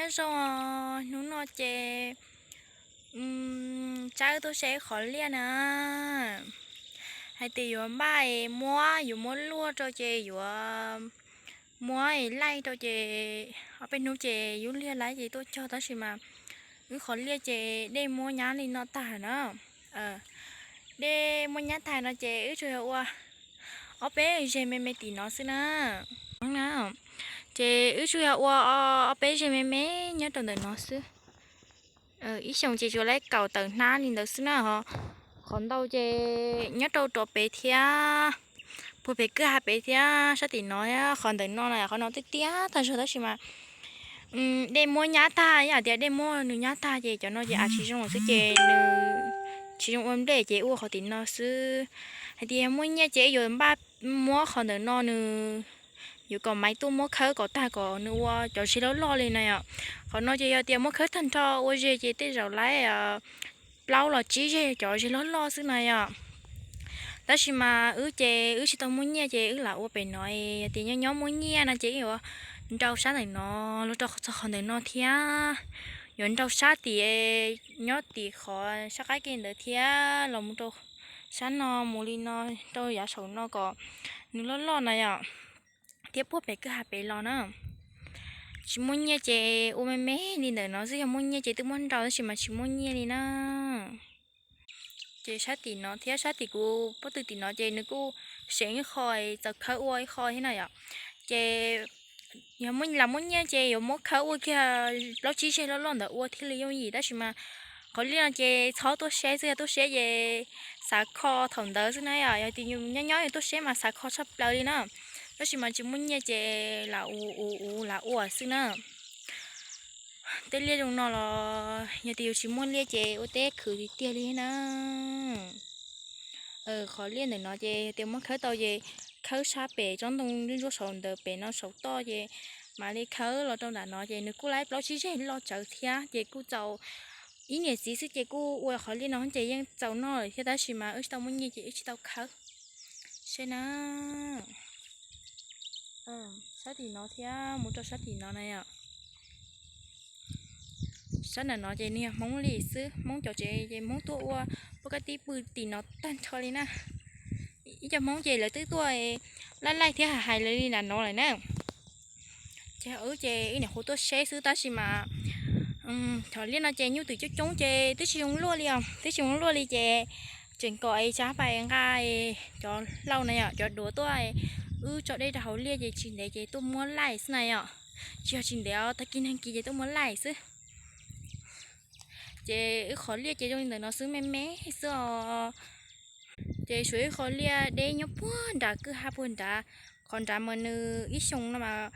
Nyob zoo, hnub no ces tsab wb tuaj saib qhov liaj na, hais tias yuav npaj es muab, yuav muab luaj rau ces yuav muab es laij rau ces ob peb hnub ces yub liag lawm ces tuaj cog tab sis mas wb qhov liaj ces dej muab nyab li no tag na. Dej muab nyab tag no ces wb tsuas yog ua ob peb zeg me me tim no xwb na. Ces wb tsuas yog ua ob peb zeg me me nyob rau ntawm no xwb. Ib xyoos ces tsuas laib kaum tawm hnab li ntawd xwb na. Qhov ntau ces nyob rau rov pem thiab, puag pem kwj ha pem thiab sab tim no, qhov ntawm no na, qhov no tiaj tiaj tag zog tab sis mas dej muab nyab tag, yam tias dej muab nws nyab tag ces cov no ces av tsis zoo xwb ces nws tsis zoo ua nplej ces ua qhov tim no xwb. Hais tias yog muaj nyiaj ces yuav npaj muab qhov ntawm no nws, yuav kom maiv tuaj muab khawb kom tag kom nws ua cov zeg loj loj li na yom. Qhov no ces yog tias muab khawb tag nrho ua zeg ces tej zaum laib plaub los tsib zeg cov zeg loj loj xwb na yom. Tab sis mas wb ces wb tsis tau muaj nyiaj ces wb lam ua pem no, yog tias nyob nyob muaj nyiaj no ces wb yuav nrau sab ntawm no los rau txog qhov ntawm no thiab, yuav nrau sab tim, nyob tim qhov sab qab ke ntawd thiab los mus rau sab no mus li no rau yav saum no kom nws loj loj na yom, thiab puag pem kwj ha pem los na. Tsis muaj nyiaj ces ua me me li ntawm no xwb, yog muaj nyiaj ces twb muab nrau tab sis mas tsis muaj nyiaj li na. Ces sab tim no thiab sab tim kuv pob tw tim no ces nws kuj seem ib qho, txaus khawb ua ib qho thiab na yom. Ces yog lam muaj nyiaj ces yuav muab khawb ua kiag plaub tsib zeg loj loj ntawd ua thiaj li yooj yim tab sis mas qhov liaj no ces txhob tuaj saib xwb, yog tuaj saib ces xav kho thaum ntawd xwb na yom. Yog tias nyob nyob yog tuaj saib mas xav kho tshaj plaws li na, tab sis mas tsis muaj nyiaj ces lam ua ua ua lam ua xwb na. Tej liaj zoo no los yog tias yus tsis muaj liaj ces ua teb khwv tiag tiag li na. Qhov liaj ntawm no ces yog tias muab khawb tau ces khawb sab pem tsob ntoo ntsuab ntsuab saum ntawd pem no saum toj ces mam li khawb los rau nram no ces nws kuj laib plaub tsib zeg loj tsawv thiab ces kuj txaus. Ib niam txiv xwb ces kuj ua qhov liaj no ces yeej txaus noj lawm thiab tab sis mas wb tsis tau muaj nyiaj ces wb tsis tau khawb. Saib na, sab tim no thiab mus rau sab tim no na yom. Sab nram no ces nws yog Hmoob li xwb, Hmoob cov tsev ces Hmoob tuaj ua pab kab tib pw tim no tag nrho li na. Ib co Hmoob ces lawv twb tuaj laij laij thiab hais hais lawv li nram no lawm na. Ces wb ces wb niam qhuav tuaj saib xwb tab sis mas qhov liaj no ces nyuj twm coob coob ces twb tsis zoo luaj li os, twb tsis zoo luaj li ces tseem kom tsab pais nqa cov hlau na yom, cov duav tuaj, wb tso dej rau hauv liaj ces tsis ntev ces tuaj muab laij xwb na yom. Tsis yog tsis ntev os, tag kis nag kis ces tuaj muab laij xwb. Ces wb qhov liaj ces zoo li ntawm no xwb, me me xwb os. Ces suav wb qhov liaj deb nyob puag nram kwj ha puag nrad. Qhov nrad mas nws ib xyoos no mas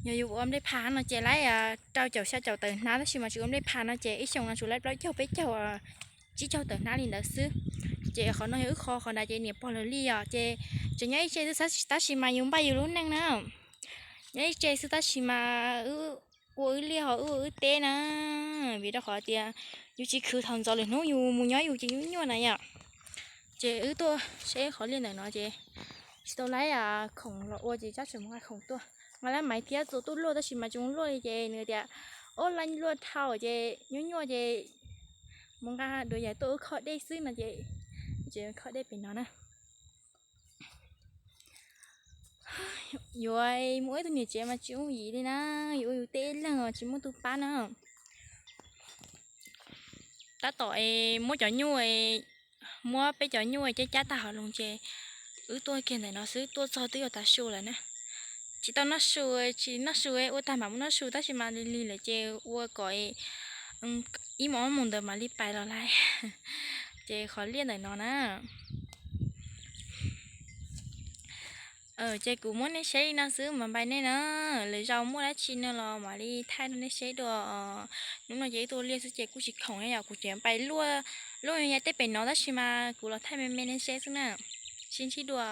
yog yus ua nplej pha no ces laib rau caum xya caum tawm hnab tab sis mas tsis ua nplej pha no ces ib xyoos no tsuas laib plaub caug peb caug tsib caug tawm hnab li ntawd xwb. Ces qhov no yog wb qhov, qhov nrad ces niam pog lawv li os, ces tseem nyob ib tse xwb tab sis mas yus npaj yus lub neej na. Nyob ib tse xwb tab sis mas wb ua wb liaj ho wb ua wb teb na, vim rau qhov tias yus tsis khwv thaum ntxov lwm hnub yus mus nyob yus ces nyuaj nyuaj na yom. Ces wb tuaj saib qhov liaj ntawm no ces tsis tau laib khoom los ua ces tsab tseem mus nqa khoom tuaj, nqa lab maiv thiab txua tuaj luaj tab sis mas tsis zoo luaj li ces nws tias ob laj luaj dhau ces nyuaj nyuaj ces mus nqa duav yam tuaj wb kho dej xwb no ces tseem kho dej pem no na. Yuav mus ua ib tug niam tsev mas tsis yooj yim li na, yuav ua yus teb ib leeg tsis muaj tus pab na. Tab tom muab cov nyuj, muab peb cov nyuj cab cab tag hauv loos ces wb tuaj kiag ntawm no xwb, tuaj txog twb yuav tav su lawm na. Tsis tau noj su, tsis noj su, ua tag mam muab noj su tab sis mas lig lig lawm ces ua kom ib mos ob moos ntawd mam li pais los lawm. Ces qhov liaj ntawm no na. Ces kuv muab nej saib li no xwb mas npaj nej na, lwm zaus muaj dab tsi no los mam li thaij rau nej saib dua. Hnub no ces ib tuaj liaj xwb ces kuj tsis khoom ne yom, kuv tseem pais luaj, luaj yav tej pem no tab sis mas kuv los thaij me me nej saib xwb na. Sib ntsib dua.